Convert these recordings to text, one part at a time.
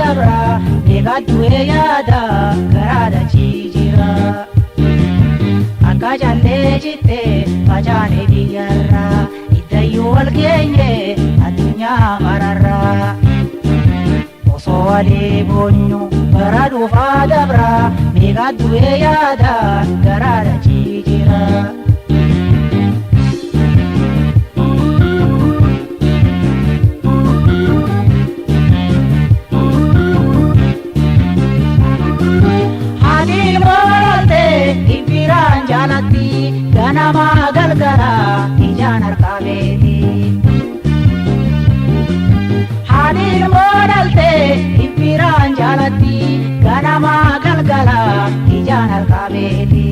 dabra meeqatu yaada garaadha jijjiira. Akka jallee jittee facaane biyyarraa iddayyuu wal geenye addunyaa mararraa. Osoo walii boonyu bara dhufaa dabra meeqatu yaada garaadha jijjiira. Haati ilmoo dhaltee dhibbiraan jaalatti ganama galgala ijaan harkaa beeti. Haati ilmoo dhaltee dhibbiraan jaalatti ganama galgala ijaan harkaa beeti.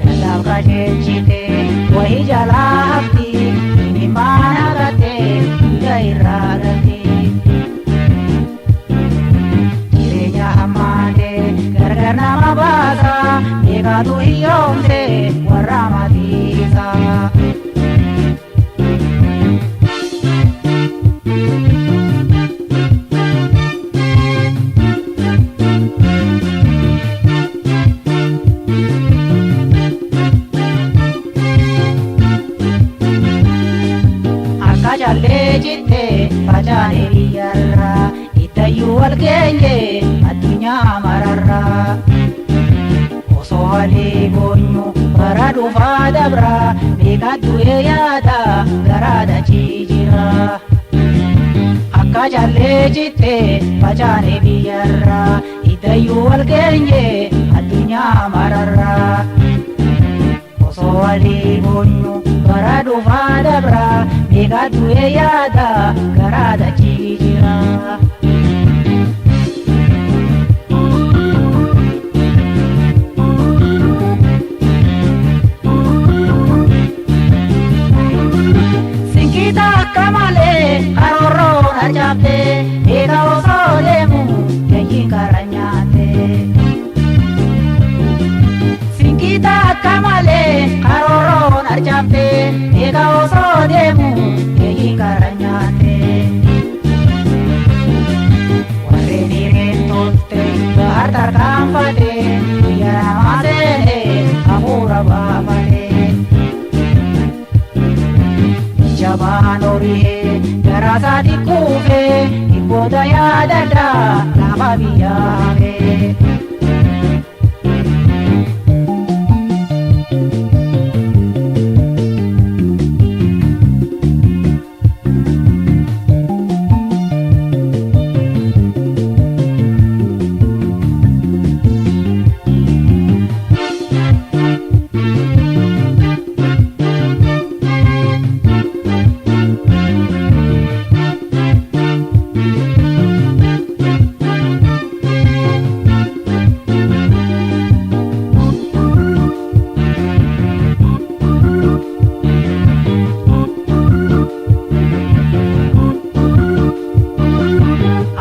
Dandaaf qajeelchite wahii jalaa hafti imimmaan hagattee hunda irraa galti. Jireenya hammaate gargar nama baasa meeqatu hiyyoomse warra maatiisa. Akka jallee jittee facaane biyyarraa iddayyuu wal geenye addunyaa mararraa. Osoo walii boonyu bara dhufaa dabra meeqatu yaada garaadha jijjiira. Akka jallee jittee facaane biyyarraa iddayyuu wal geenye addunyaa mararraa. Osoo walii boonyu bara dhufaa dabra meeqatu yaada garaadha jijjiira. Sinkita akka malee karoorroon harcaafte eega osoo deemu gayyiin karaa nyaatte. Sinkita akka malee karoorroon harcaafte eega osoo deemu gayyiin karaa nyaatte. Warreen hireen tolte bahar tarkaanfate guyyaa namaa seene hafuura baafate. Jabaan horihee garaa isaatti kuufee dhibboota yaadadhaa lafa biyyaa hafee.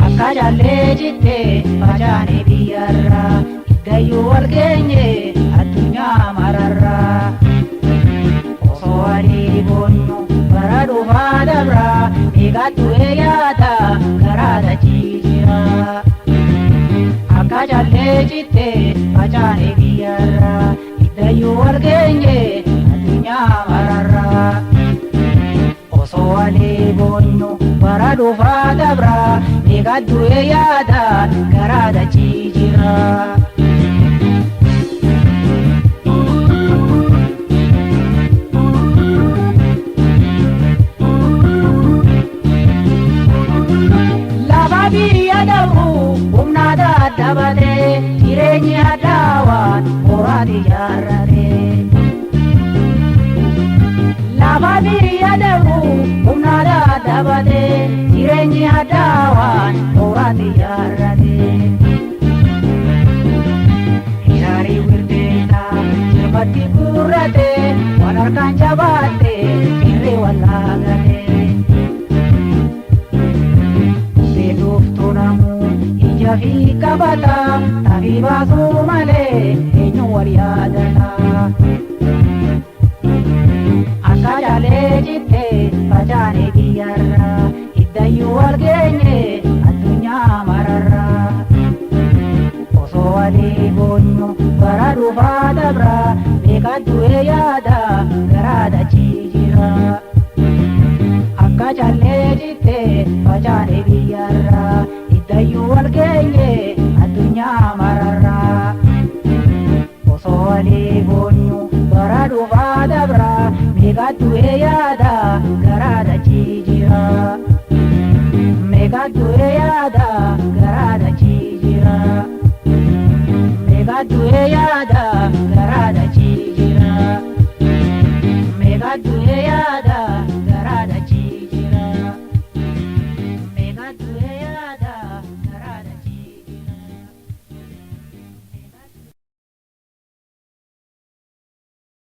Akka jallee jittee facaane biyyarraa iddayyuu wal geenye addunyaa mararraa. Osoo walii boonyu bara dhufaa dabra meeqatu yaada garaadha jijjiira. Akka jallee jittee facaane biyyarraa iddayyuu wal geenye addunyaa mararraa. Osoo walii boonyu bara dhufaa dabra meeqatu yaada garaadha jijjiira. Lafa biyya dabru humna dadhabate jireenyi addaawaan horaati jaarrate. Lafa biyya dabru humna dadhabate jireenyi addaawaan horaati jaarrate. Hiraarii wirteessa jirmatti guurrate waan harkaan jabaatte irree wallaagate. Beeloftuu namuu ija fi qabata xaafii baasuu malee eenyu wal yaadata. Akka jaalee jittee facaane biyyarraa iddayyuu Iddayyuu wal geenye addunyaa mararraa. Osoo walii boonyu bara dhufaa dabra meeqatu yaada garaa dachii jira. Akka callee jitte facaane biyyarraa iddayyuu wal geenye addunyaa mararraa. Osoo walii boonyu bara dhufaa dabra meeqatu yaada garaa dachii jira. Meeqatu yaada garaa dachii jira. Meeqatu yaada garaa.